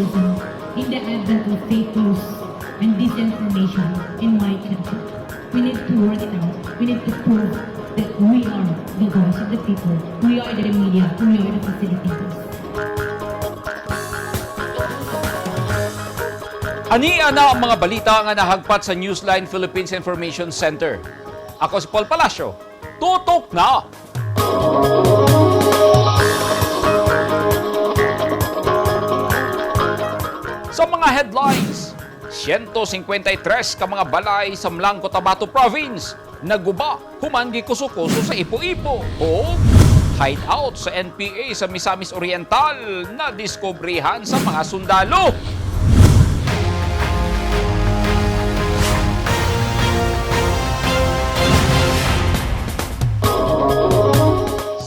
journalism in the advent of fake news and disinformation in my country. We need to work it out. We need to prove that we are the voice of the people. We are the media. We are the facilitators. Ani ana ang mga balita nga nahagpat sa Newsline Philippines Information Center. Ako si Paul Palacio. Tutok na! Sa mga headlines, 153 ka mga balay sa Mlang Cotabato Province naguba human gikuso-kuso sa ipo-ipo o hideout sa NPA sa Misamis Oriental na diskubrihan sa mga sundalo.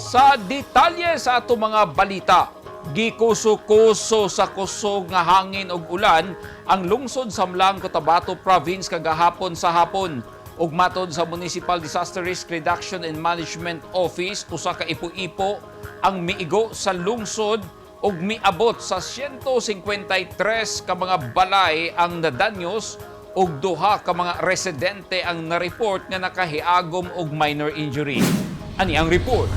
Sa detalye sa ato mga balita, gikuso-kuso sa kusog nga hangin ug ulan ang lungsod sa Mlang, Cotabato Province kagahapon sa hapon. Ug matod sa Municipal Disaster Risk Reduction and Management Office, usa ka ipo-ipo ang miigo sa lungsod ug miabot sa 153 ka mga balay ang nadanyos ug duha ka mga residente ang nareport nga nakahiagom og minor injury. Ani ang report?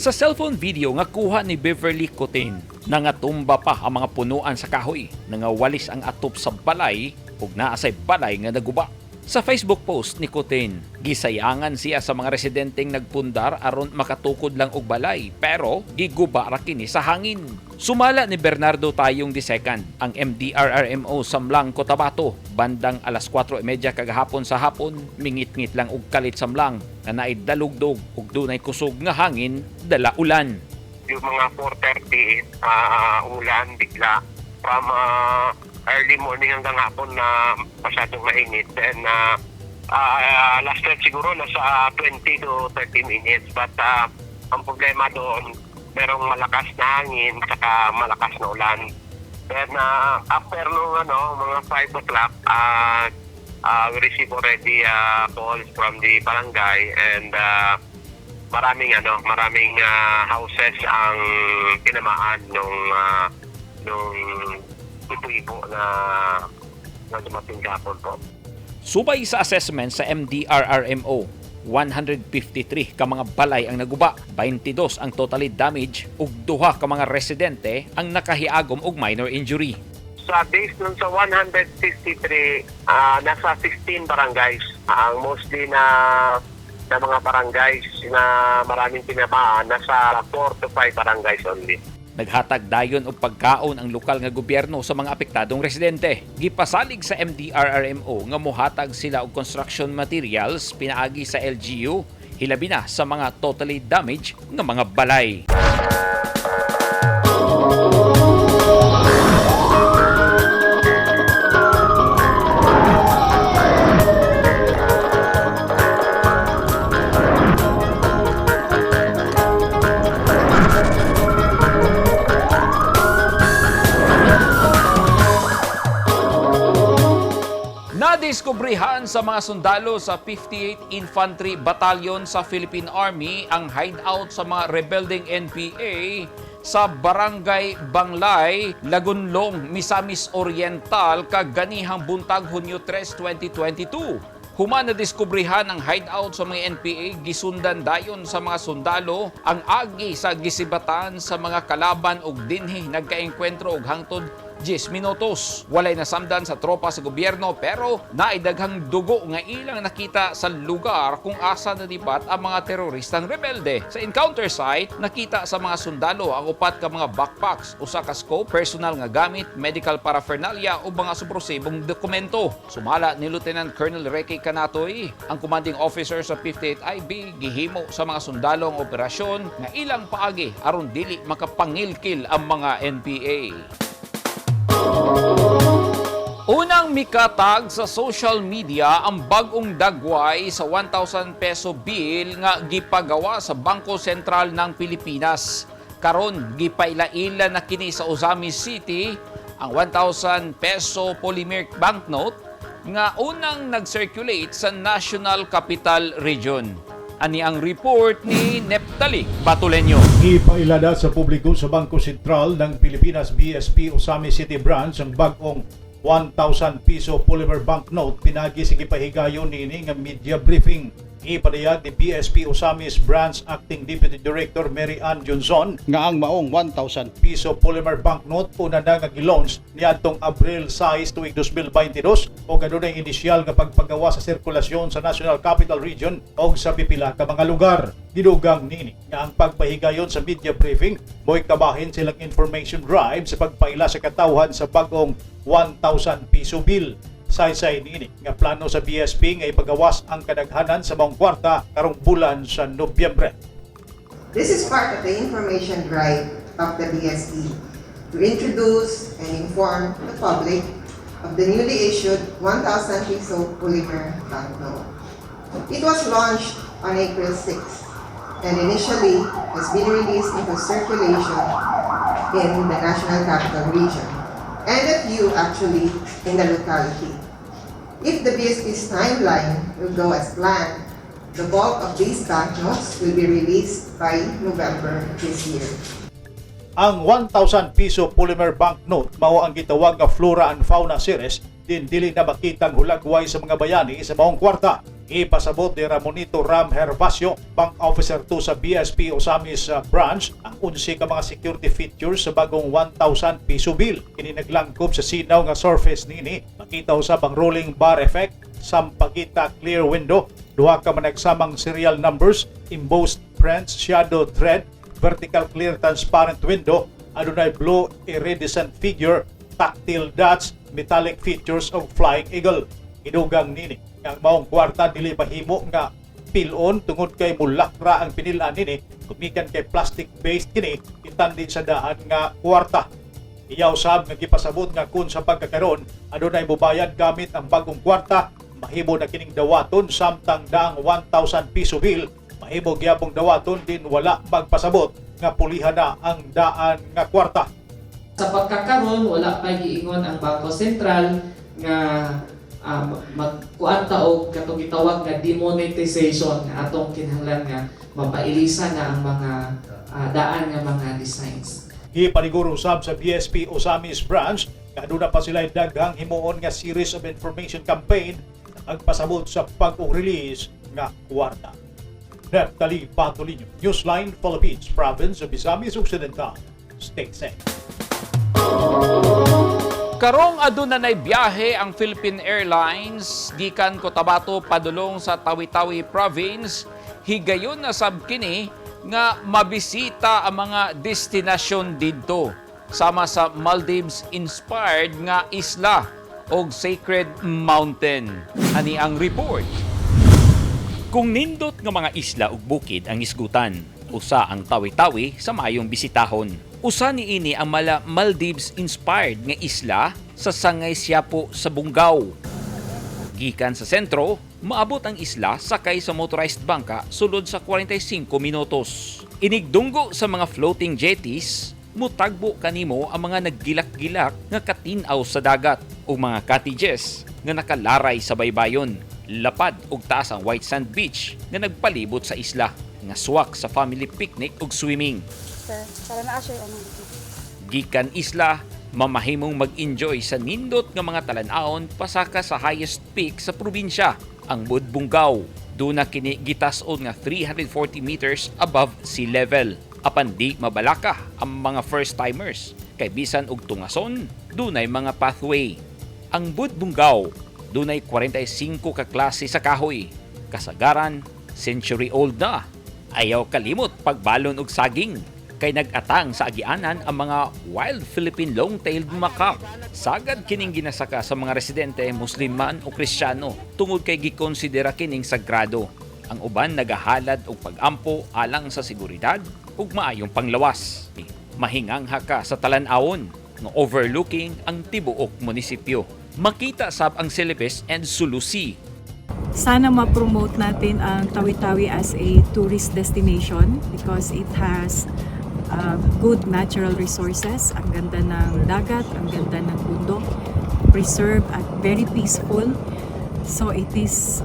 Sa cellphone video nga kuha ni Beverly Cotin, nangatumba pa ang mga punuan sa kahoy, nangawalis ang atop sa balay ug naa say balay nga naguba. Sa Facebook post ni Cotin, gisayangan siya sa mga residenteng nagpundar aron makatukod lang og balay pero giguba ra kini sa hangin. Sumala ni Bernardo Tayong II, ang MDRRMO sa Mlang, Cotabato, bandang alas 4:30 kagahapon sa hapon, mingit-ngit lang og kalit sa Mlang na naay dalugdog ug dunay kusog nga hangin dala ulan. Yung mga 4:30, ulan bigla from early morning hanggang hapon na masyadong mainit. Then lasted siguro nasa 20 to 30 minutes, but ang problema doon, merong malakas na hangin saka malakas na ulan. Then after nung mga 5 o'clock, we receive already calls from the barangay and maraming houses ang tinamaan nung ipo-ipo na dumating kahapon po. Subay sa assessment sa MDRRMO, 153 ka mga balay ang naguba, 22 ang totally damage ug duha ka mga residente ang nakahiagom og minor injury. Sa based nun sa 153, nasa 15 barangays. Ang mostly na mga barangays na maraming tinamaan, nasa 4 to 5 barangays only. Naghatag dayon og pagkaon ang lokal nga gobyerno sa mga apektadong residente. Gipasalig sa MDRRMO nga mohatag sila og construction materials pinaagi sa LGU, hilabi na sa mga totally damaged nga mga balay. Nadiskubrihan sa mga sundalo sa 58 Infantry Battalion sa Philippine Army ang hideout sa mga rebelding NPA sa Barangay Banglay, Lagunlong, Misamis Oriental kaganihang buntag Hunyo 3, 2022. Human na diskubrihan ang hideout sa mga NPA, gisundan dayon sa mga sundalo ang agi sa gisibatan sa mga kalaban og dinhi nagkaengkwentro og hangtod 10 minutos. Walay nasamdan sa tropa sa gobyerno pero naidaghang dugo nga ilang nakita sa lugar kung asa nadibat ang mga teroristang rebelde. Sa encounter site, nakita sa mga sundalo ang upat ka mga backpacks, usa ka scope, personal nga gamit, medical paraphernalia ug mga subrosibong dokumento. Sumala ni Lieutenant Colonel Ricky Canatoy, ang commanding officer sa 58 IB, gihimo sa mga sundalo ang operasyon nga ilang paagi aron dili makapangilkil ang mga NPA. Unang mikatag sa social media ang bagong dagway sa 1,000 peso bill nga gipagawa sa Bangko Sentral ng Pilipinas. Karon gipaila-ila na kini sa Ozamis City ang 1,000 peso polymeric banknote nga unang nag-circulate sa National Capital Region. Ani ang report ni Neptali Batuleño. Ipailada sa publiko sa Bangko Sentral ng Pilipinas BSP Ozamiz City Branch ang bag-ong 1,000 piso polymer banknote pinagi sa gipahigayon niini nga media briefing. Ipadayag ni BSP Ozamiz Branch Acting Deputy Director Mary Ann Johnson nga ang maong 1,000 piso polymer banknote una na nga gilaunch niadtong Abril 6 tuig 2022 ug adunay inisyal nga pagpagawa sa sirkulasyon sa National Capital Region og sa pipila ka mga lugar. Gidugang niini nga ang pagpahigayon sa media briefing mo'y kabahin silang information drive sa pagpaila sa katawhan sa bag-ong 1,000 piso bill. Saysay niini nga plano sa BSP nga ipagawas ang kadaghanan sa maong kwarta karong bulan sa Nobyembre. This is part of the information drive of the BSP to introduce and inform the public of the newly issued 1,000 piso polymer banknote. It was launched on April 6 and initially has been released into circulation in the National Capital Region and a few actually in the locality. If the BSP's timeline will go as planned, the bulk of these banknotes will be released by November this year. Ang 1,000 piso polymer banknote mao ang gitawag nga Flora and Fauna series din dili na makitang hulagway sa mga bayani sa maong kwarta. Ipasabot ni Ramonito Ram Hervasio, Bank Officer 2 sa BSP Ozamiz Branch, ang 11 ka mga security features sa bagong 1,000 piso bill. Kini naglangkob sa sinaw nga surface nini, makita usab ang rolling bar effect, sampagita clear window, duha ka managsamang serial numbers, embossed prints, shadow thread, vertical clear transparent window, adunay blue iridescent figure, tactile dots, metallic features of flying eagle. Gidugang nini nga ang maong kwarta dili mahimo nga pilon tungod kay mulakra ang pinilan nini gumikan kay plastic based kini itandi sa daan nga kwarta. Iyaw sab nga gipasabot nga kun sa pagkakaron adunay mobayad gamit ang bagong kwarta, mahimo na kining dawaton, samtang daang 1,000 piso bill mahimo gyapong dawaton din wala magpasabot nga pulihan na ang daan nga kwarta. Sa pagkakaron, wala pa giingon ang Bangko Sentral nga magkuan ta og katong gitawag nga demonetization nga atong kinahanglan nga mapailisa na ang mga daan nga mga designs. Gipaniguro usab sa BSP Ozamiz Branch nga aduna pa sila daghang himuon nga series of information campaign na magpasabot sa pag-release nga kwarta. Neptali Batolino, Newsline Philippines, Province of Misamis Occidental. Stay safe. Karong aduna nay biyahe ang Philippine Airlines gikan Cotabato padulong sa Tawi-Tawi Province. Higayon na sab kini nga mabisita ang mga destinasyon didto sama sa Maldives inspired nga isla og Sacred Mountain. Ani ang report. Kung nindot nga mga isla ug bukid ang isgutan, usa ang Tawi-Tawi sa maayong bisitahon. Usa niini ang mala Maldives inspired nga isla sa Sangay Siapo sa Bongao. Gikan sa sentro, maabot ang isla sakay sa motorized bangka sulod sa 45 minutos. Inigdunggo sa mga floating jetties, mutagbo kanimo ang mga naggilak-gilak nga katinaw sa dagat o mga cottages nga nakalaray sa baybayon. Lapad ug taas ang white sand beach nga nagpalibot sa isla nga suwak sa family picnic ug swimming. Sir, para na siya ano. Gikan isla, mamahimong mag-enjoy sa nindot nga mga talan-awon pasaka sa highest peak sa probinsya, ang Budbungaw. Duna kini gitas-on nga 340 meters above sea level. Apan di mabalaka ang mga first-timers kay bisan og tungason, dunay mga pathway. Ang Budbungaw, dunay 45 ka klase sa kahoy. Kasagaran, century old na. Ayaw kalimot pagbalon og saging kay nag-atang sa agianan ang mga wild Philippine long-tailed macaque. Sagad kining ginasaka sa mga residente, Muslim man o Kristiyano, tungod kay gikonsidera kining sagrado. Ang uban nagahalad og pag-ampo alang sa seguridad ug maayong panglawas. Mahingangha ka sa talan-awon nga overlooking ang tibuok munisipyo. Makita sab ang Celebes and Sulu Sea. Sana ma-promote natin ang Tawi-Tawi as a tourist destination because it has good natural resources. Ang ganda ng dagat, ang ganda ng bundok, preserved at very peaceful. So it is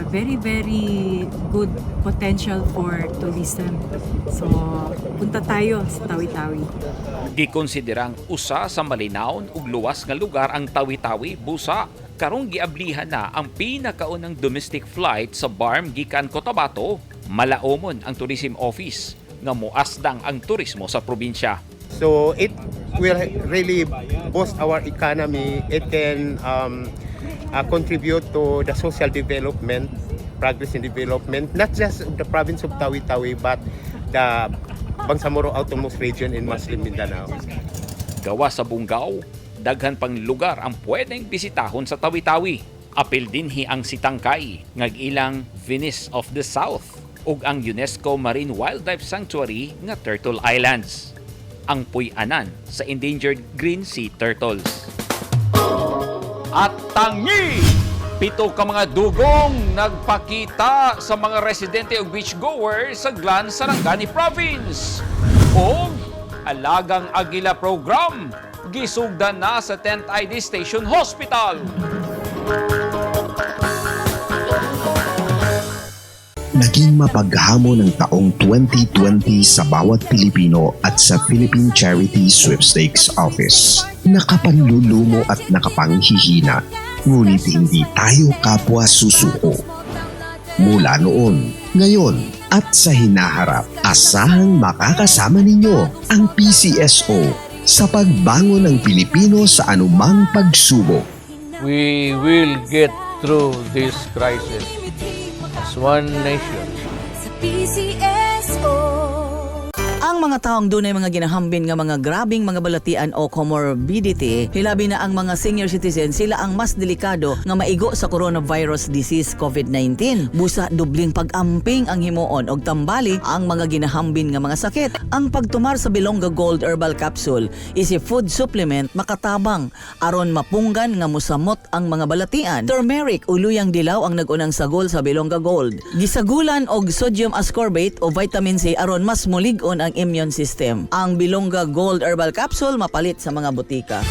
very, very good potential for tourism. So punta tayo sa Tawi-Tawi. Gikonsiderang usa sa malinawon ug luwas nga lugar ang Tawi-Tawi, busa karong giablihan na ang pinakaunang domestic flight sa BARMM gikan Cotabato, malaomon ang tourism office nga moasdang ang turismo sa probinsya. So it will really boost our economy. It can contribute to the social development, progress in development, not just of the province of Tawi-Tawi, but the Bangsamoro Autonomous Region in Muslim Mindanao. Gawa sa Bongao, daghan pang lugar ang pwedeng bisitahon sa Tawi-Tawi. Apil dinhi ang Sitangkai, nga ilang Venice of the South, ug ang UNESCO Marine Wildlife Sanctuary nga Turtle Islands. Ang puy-anan sa endangered green sea turtles. At tangi! 7 ka mga dugong nagpakita sa mga residente ug beachgoers sa Glan, Sarangani Province. O Alagang Agila Program, gisugdan na sa 10th ID Station Hospital. Naging mapaghamon ang taong 2020 sa bawat Pilipino at sa Philippine Charity Sweepstakes Office. Nakapanlulumo at nakapanghihina, ngunit hindi tayo kapwa susuko. Mula noon, ngayon, at sa hinaharap, asahang makakasama ninyo ang PCSO sa pagbangon ng Pilipino sa anumang pagsubok. We will get through this crisis as one nation. Sa PCSO. Ang mga taong dunay mga ginahambin nga mga grabing mga balatian o comorbidity, hilabi na ang mga senior citizen, sila ang mas delikado nga maigo sa coronavirus disease COVID-19. Busa dubling pag-amping ang himuon og tambali ang mga ginahambin nga mga sakit. Ang pagtumar sa Bilongga Gold Herbal Capsule is a food supplement makatabang aron mapunggan nga musamot ang mga balatian. Turmeric o luyang dilaw ang nag-unang sagol sa Bilongga Gold. Gisagulan og sodium ascorbate o vitamin C aron mas mulig-on ang immune system. Ang Bilongga Gold Herbal Capsule mapalit sa mga botika.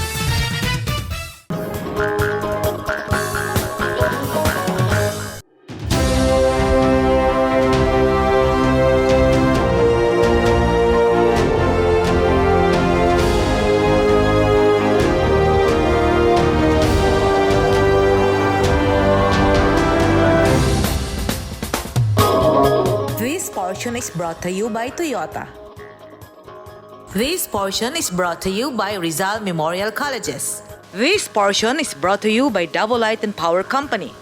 This portion is brought to you by Toyota. This portion is brought to you by Rizal Memorial Colleges. This portion is brought to you by Davao Light and Power Company.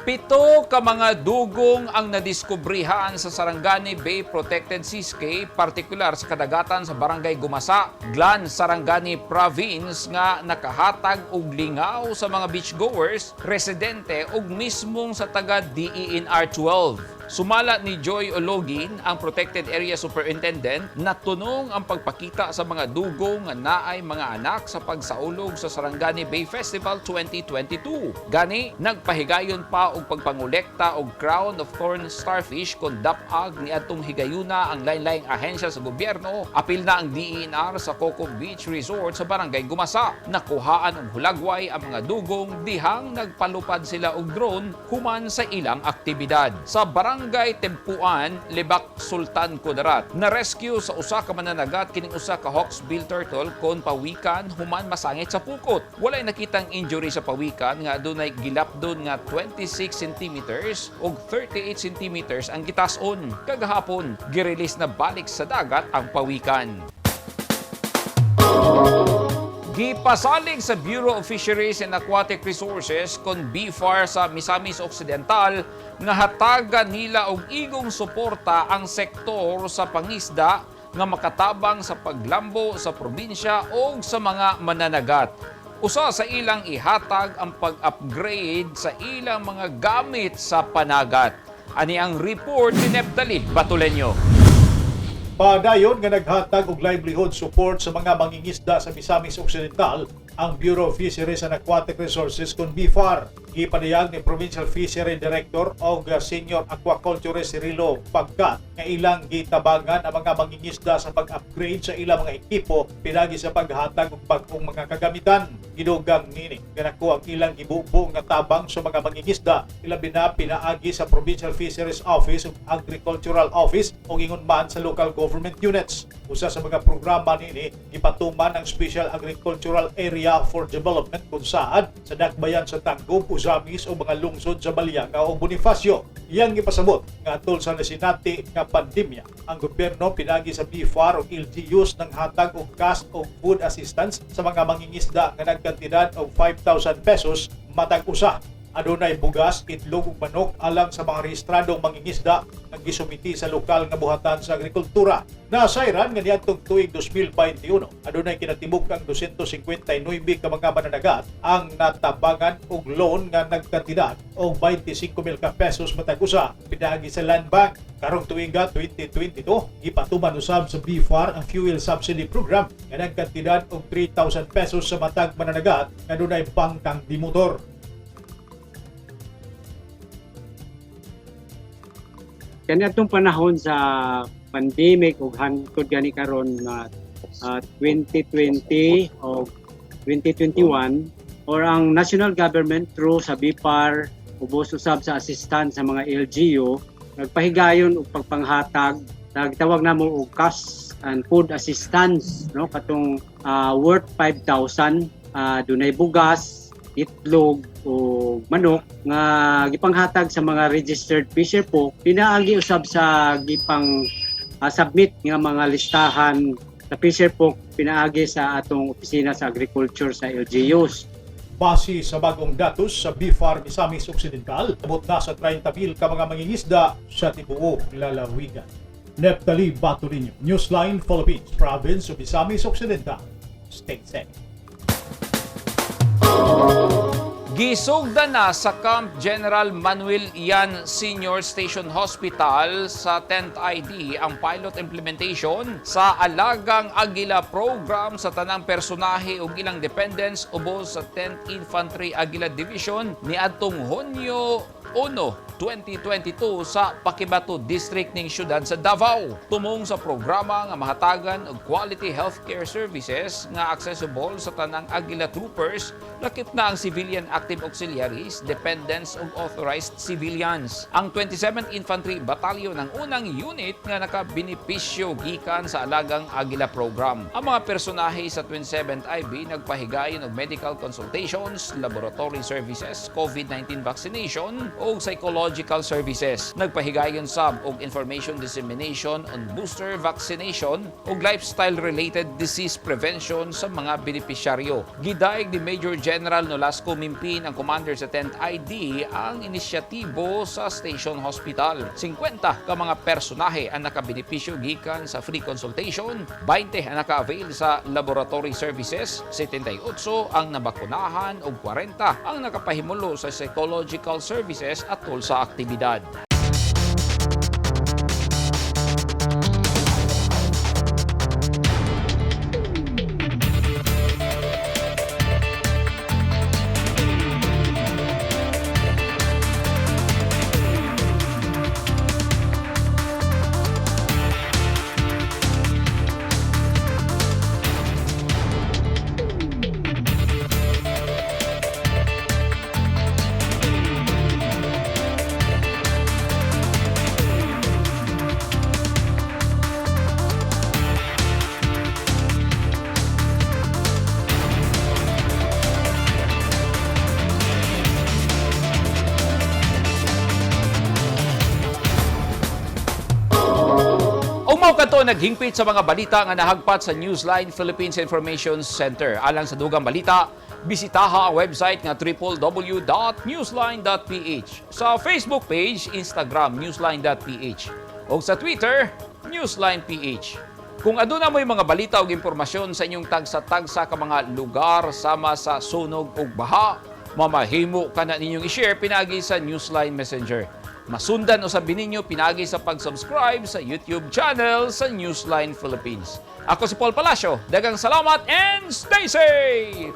7 ka mga dugong ang nadiskubrihan sa Sarangani Bay Protected Seascape, partikular sa kadagatan sa Barangay Gumasa, Glan, Sarangani Province nga nakahatag og lingaw sa mga beachgoers, residente ug mismong sa taga DENR 12. Sumala ni Joy Ologin, ang Protected Area Superintendent, natunong ang pagpakita sa mga dugong nga naay mga anak sa pagsaulog sa Sarangani Bay Festival 2022. Gani, nagpahigayon pa og pagpangolekta og Crown of Thorn starfish kon dapag ni adtong higayuna ang lain-laing ahensya sa gobyerno. Apil na ang DENR sa Coco Beach Resort sa Barangay Gumasa. Nakuhaan og hulagway ang mga dugong dihang nagpalupad sila og drone human sa ilang aktibidad. Sa Barangay Tempuan, Lebak, Sultan Kudarat, na-rescue sa usa ka mananagat kining usa ka hawksbill turtle kon pawikan human masangit sa pukot. Walay nakitang injury sa pawikan nga adunay gilapdon nga 26 centimeters ug 38 centimeters ang gitason. Kagahapon, girelease na balik sa dagat ang pawikan. Gipasalig sa Bureau of Fisheries and Aquatic Resources kon BFAR sa Misamis Occidental nga hatagan nila og igong suporta ang sektor sa pangisda nga makatabang sa paglambo sa probinsya o sa mga mananagat. Usa sa ilang ihatag ang pag-upgrade sa ilang mga gamit sa panagat. Ani ang report ni Neptali Batulenyo. Padayon nga naghatag og livelihood support sa mga mangingisda sa Misamis Occidental ang Bureau of Fisheries and Aquatic Resources kon BFAR. Gipadayag ni Provincial Fishery Director og Senior Aquaculturist Cirilo Pagkat nga ilang gitabangan ang mga mangingisda sa pag-upgrade sa ilang mga ekipo pinagi sa paghatag og bag-ong mga kagamitan. Gidugang nini nga nakuha ang ilang gibubo nga tabang sa mga mangingisda, ilabi na pinaagi sa Provincial Fisheries Office ug Agricultural Office o ingon man sa local government units. Usa sa mga programa nini, gipatuman ang Special Agricultural Area for Development kung saan sa dakbayan sa Tangub, Ozamiz o mga lungsod sa Baliangao o Bonifacio. Iyang gipasabot nga atol sa nasinati nga pandemya, ang gobyerno pinagi sa BFAR o LGUs ng hatag og cash o food assistance sa mga mangingisda nga nagkantidad og 5,000 pesos matag usa. Adunay bugas, itlog ug manok alang sa mga rehistradong mangingisda nga gisumiti sa lokal nga buhatan sa agrikultura. Nasayran nga niadtong tuig 2021, adunay kinatibuk-ang 259 ka mga mananagat ang natabangan og loan nga nagkantidad og 25,000 ka pesos matag usa pinaagi sa Land Bank. Karong tuiga 2022, gipatuman usab sa BFAR ang fuel subsidy program nga nagkantidad og 3,000 pesos sa matag mananagat nga dunay bangkang bimotor. Kani atong panahon sa pandemic ug hangtod gani karon nga 2020 o 2021 or ang national government through sa BFAR, ubos usab sa assistance sa mga LGU, nagpahigayon og pagpanghatag tawag namo og cash and food assistance, no, katong worth 5,000, dunay bugas, itlog o manok nga gipanghatag sa mga registered fisher folk pinaagi usab sa gipang submit nga mga listahan sa fisher folk pinaagi sa atong opisina sa agriculture sa LGUs. Base sa bagong datos sa BFAR Misamis Occidental, abot na sa 30,000 ka mga mangingisda sa tibuok lalawigan. Neptali Batolino, Newsline Philippines, Province of Misamis Occidental. Stay safe. Gisugdan na sa Camp General Manuel Yan Senior Station Hospital sa 10th ID ang pilot implementation sa Alagang Agila program sa tanang personahe ug ilang dependents ubos sa 10th Infantry Agila Division niadtong Hunyo 1, 2022 sa Paquibato District ning siyudad sa Davao. Tumong sa programa nga mahatagan og quality healthcare services nga accessible sa tanang Agila troopers, lakip na ang civilian active auxiliaries, dependents ug authorized civilians. Ang 27th Infantry Battalion ang unang unit nga nakabenepisyo gikan sa Alagang Agila program. Ang mga personahe sa 27th IB nagpahigayon og medical consultations, laboratory services, COVID-19 vaccination ug psychological services. Nagpahigayon sab og information dissemination on booster vaccination ug lifestyle-related disease prevention sa mga benepisyaryo. Gidayeg ni Major General Nolasco Mimpin, ang commander sa 10th ID, ang inisyatibo sa Station Hospital. 50 ka mga personahe ang nakabenepisyo gikan sa free consultation, 20 ang naka-avail sa laboratory services, 78 ang nabakunahan ug 40 ang nakapahimulo sa psychological services atol sa aktibidad. Ug mao kadto naghingpit sa mga balita nga nahagpat sa Newsline Philippines Information Center. Alang sa dugang balita, bisitaha ang website nga www.newsline.ph. Sa Facebook page, Instagram, newsline.ph. O sa Twitter, newsline.ph. Kung aduna mo'y mga balita o impormasyon sa inyong tagsa-tagsa ka mga lugar sama sa sunog ug baha, mamahimo ka na ninyong i-share pinagi sa Newsline Messenger. Masundan usab ninyo pinagi sa pag-subscribe sa YouTube channel sa Newsline Philippines. Ako si Paul Palacio. Daghang salamat and stay safe!